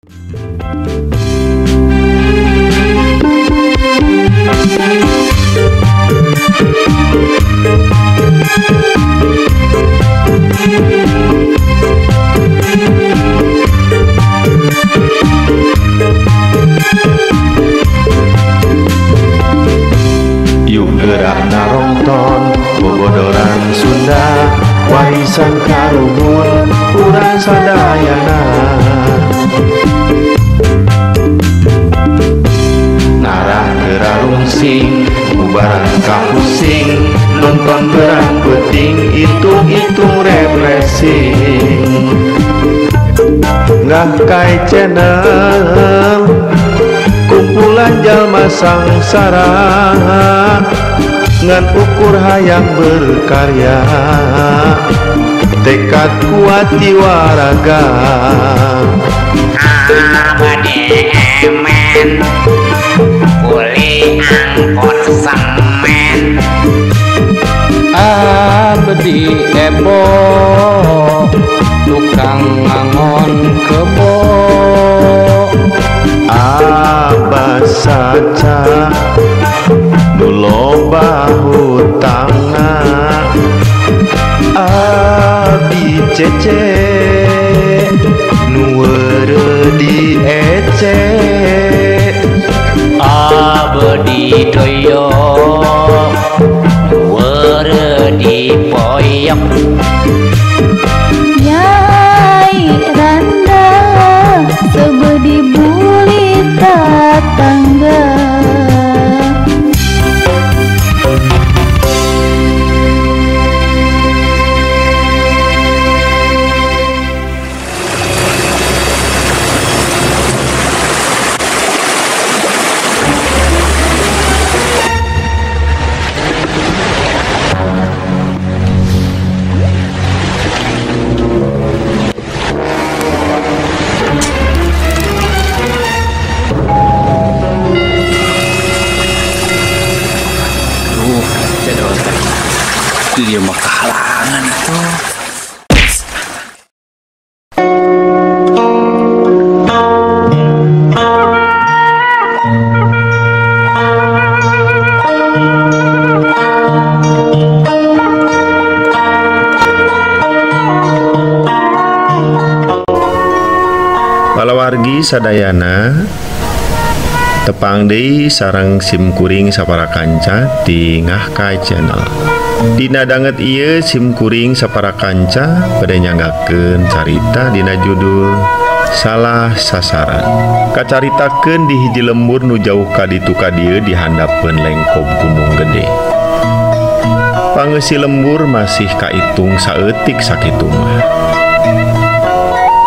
Yuk gerak narongton bobodoran Sunda warisan karuhun urang sadayana. Ngarah gerarungsing bubaran kapusing nonton berang peting hitung-hitung refreshing. Ngahkai channel kumpulan jalma sangsara ngan ukur hayang berkarya tekad kuat jiwa raga. Abadi emen kuli angkot semen abdi ebo tukang ngangon kebo abah saca nu loba hutangna abdi cece nu weureuh di ece abdi doyo nu weureuh di poyok. Nyai randa seubeuh dibuli tatangga. Dia mah kehalangan itu. Palawargi sadayana tepang deui sareng simkuring sapara kanca di Ngahkai Channel. Dina danget ieu simkuring sapara kanca bade nyanggakeun carita dina judul Salah Sasaran. Kacaritakeun di hiji lembur nu jauh ka ditu ka dieu di handapeun lengkob Gunung Gede. Pangeusi lembur masih kaitung saeutik sakitu mah.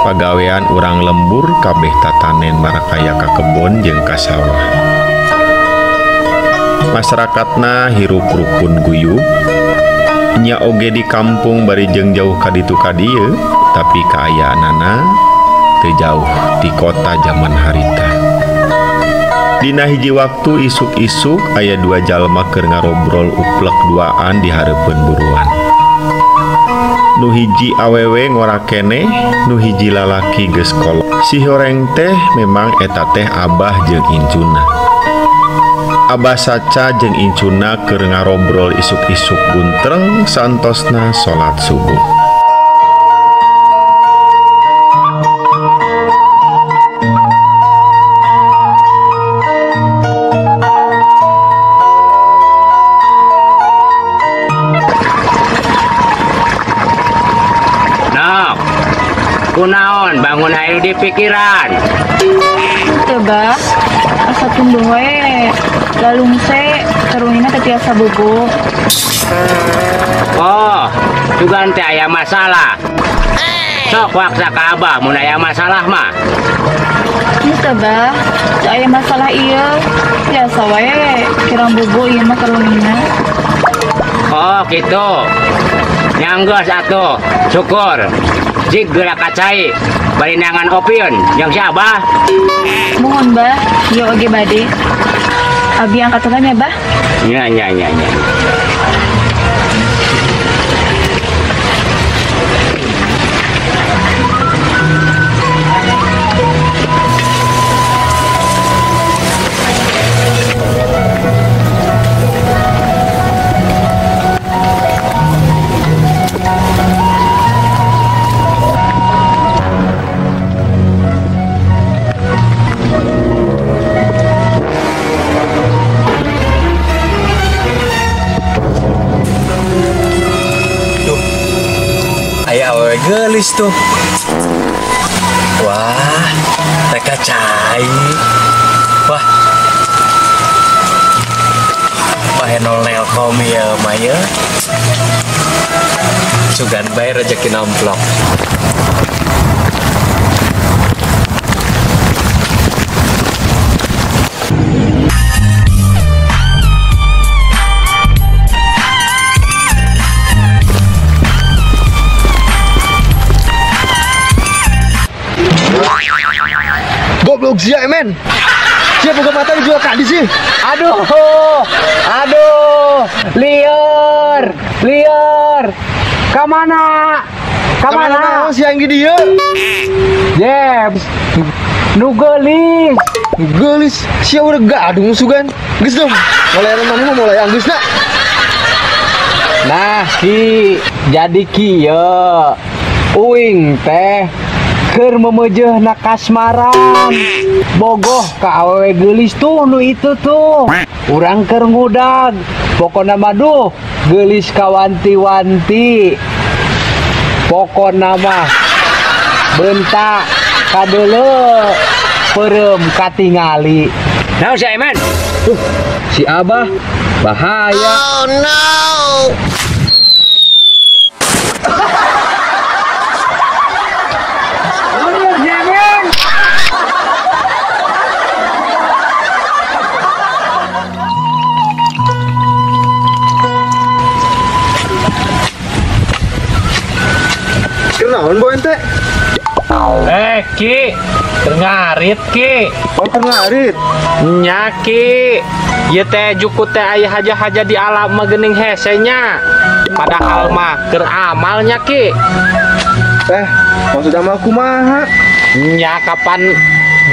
Pagawean urang lembur kabeh tatanen marakaya ka kebon jeung ka sawah. Masyarakatna hirup rukun guyub. Nya oge di kampung bari jeung jauh ka ditu ka dieu, tapi kaayaanana teu jauh di kota zaman harita. Dina hiji waktu isuk-isuk aya dua jalma keur ngarobrol uplek duaan di hareupeun buruan. Nu hiji awewe ngora keneh, nu hiji lalaki geus kolot. Si horeng teh memang eta teh abah jeung incuna. Abah saca jeung incuna keur ngarobrol isuk-isuk guntreng santosna salat subuh. Nok, kunaon bangun ayo di pikiran. Coba asa tunduh we. Lalungse terungina teu tiasa bobo. Oh, juga teh aya masalah. Sok waksa ka abah mun aya masalah mah. Henteu bah, teu aya masalah ieu. Biasa wae kirang bobo ieu mah terungina. Oh, gitu. Nyanggeus atuh, syukur. Jig geura kacai bari nangan opieun jeung si abah. Muhun bah, ieu oge bade. Abi angkat tangannya, bah. Ya, ya, ya, ya. Gelis tuh. Wah, mereka cai. Wah. Wah, enol nelkom ya, Maya. Sugan bae rezeki nomplok. Goblok sia men. Sia boga mata dijual ka di sih. Aduh. Aduh. Lieur, lieur. Ka mana? Ka mana? Sia yang di dieu? Jeb. Nu geulis. Nu geulis. Sia udah gadung sugan. Geus dong. Mulai mana mah mulai anggeusna. Nah, Ki, jadi kieu. Uing teh keur memejehna kasmaran. Bogoh ka awewe geulis tuh nu itu tuh. Urang keur ngudag. Pokona mah duh geulis kawanti-wanti. Pokona mah bentak kadeuleu peureum katingali. Naon si Aiman? Si Abah bahaya. Oh no. Kenaon bo ente? Ki, ngarit Ki. Oh, ngarit. Nya Ki. Ieu teh jukut teh aya haja-haja di alam mah geuning hese nya. Padahal mah keur amalnya Ki. Maksud amal kumaha? Nya kapan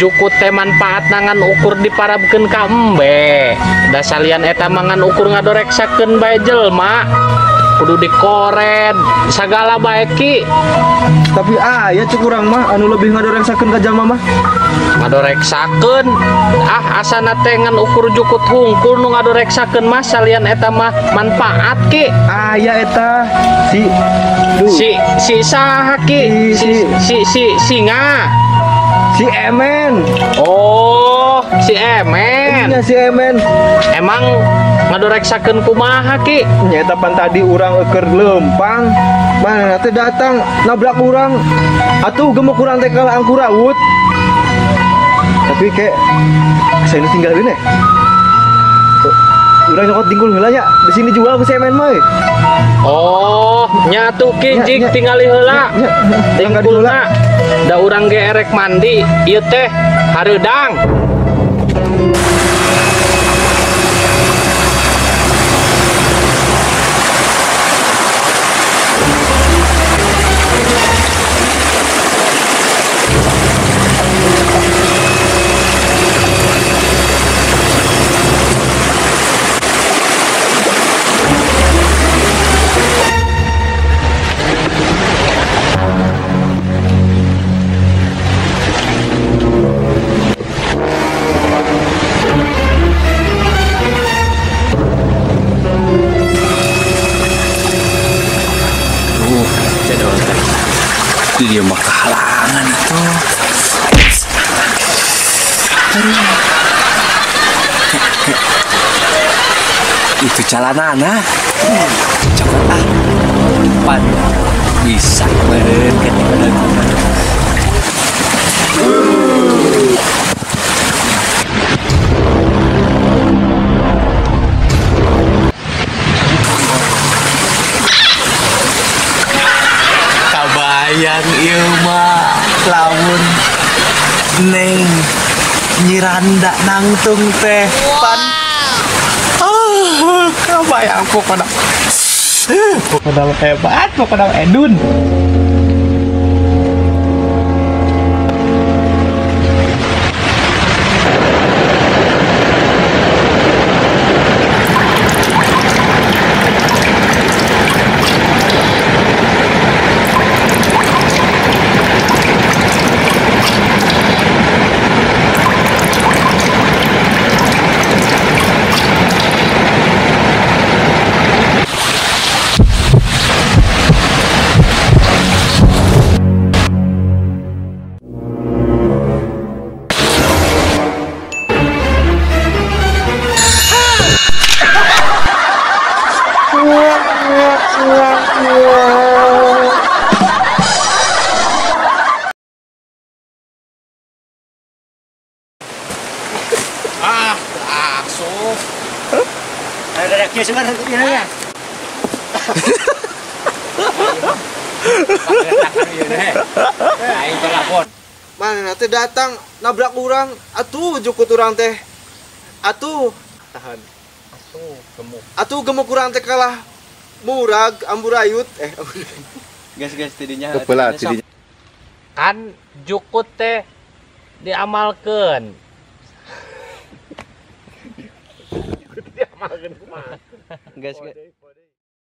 jukut teh manfaat ngan ukur diparabkeun ka embe. Da salian eta mah ngan ukur ngadoreksakeun bae jelema. Kudu dikored sagala bae Ki. Tapi aya cek urang mah anu lebih ngadoreksakeun ka jalma mah. Ngadoreksakeun? Ah asana teh ngan ukur jukut hungkul nu ngadoreksakeun mah salian eta mah manfaat Ki. Aya eta si duh. Si saha Ki? Si singa. Si Emen. Oh, si Emen. Iya, si Emen. Emang ngadoreksakeun kumaha Ki? Nyata pan tadi urang keur lempang, mana teh datang nabrak urang. Atuh gemuk urang teh kalah angkurawut. Tapi kayak saya tinggalin ya. Urang nyokot dingkul heula nya. Di sini jual ku si Emen mah. Oh, nya tuh Ki jig tingali heula. Dingkulna. Da urang ge erek mandi, ieu teh hareudang. Dia mah kehalangan tuh. Itu jalanana. Cokot ah. Pan bisa meureun kan Kabayang ieu mah lamun neng nyiranda nangtung teh pan. Ah, kabayang pokona. Pokona hebat, pokona edun. Ah, asup. Ada kieu segar ieu nya. Aing telepon. Mana teh datang nabrak urang, atuh jukut urang teh. Atuh tahan. Atuh gemuk. Atuh gemuk urang teh kalah murag amburayut Gas tidinya. Kepelah tidinya. Kan jukut teh diamalkeun. Diamalkeun kumaha? Gas.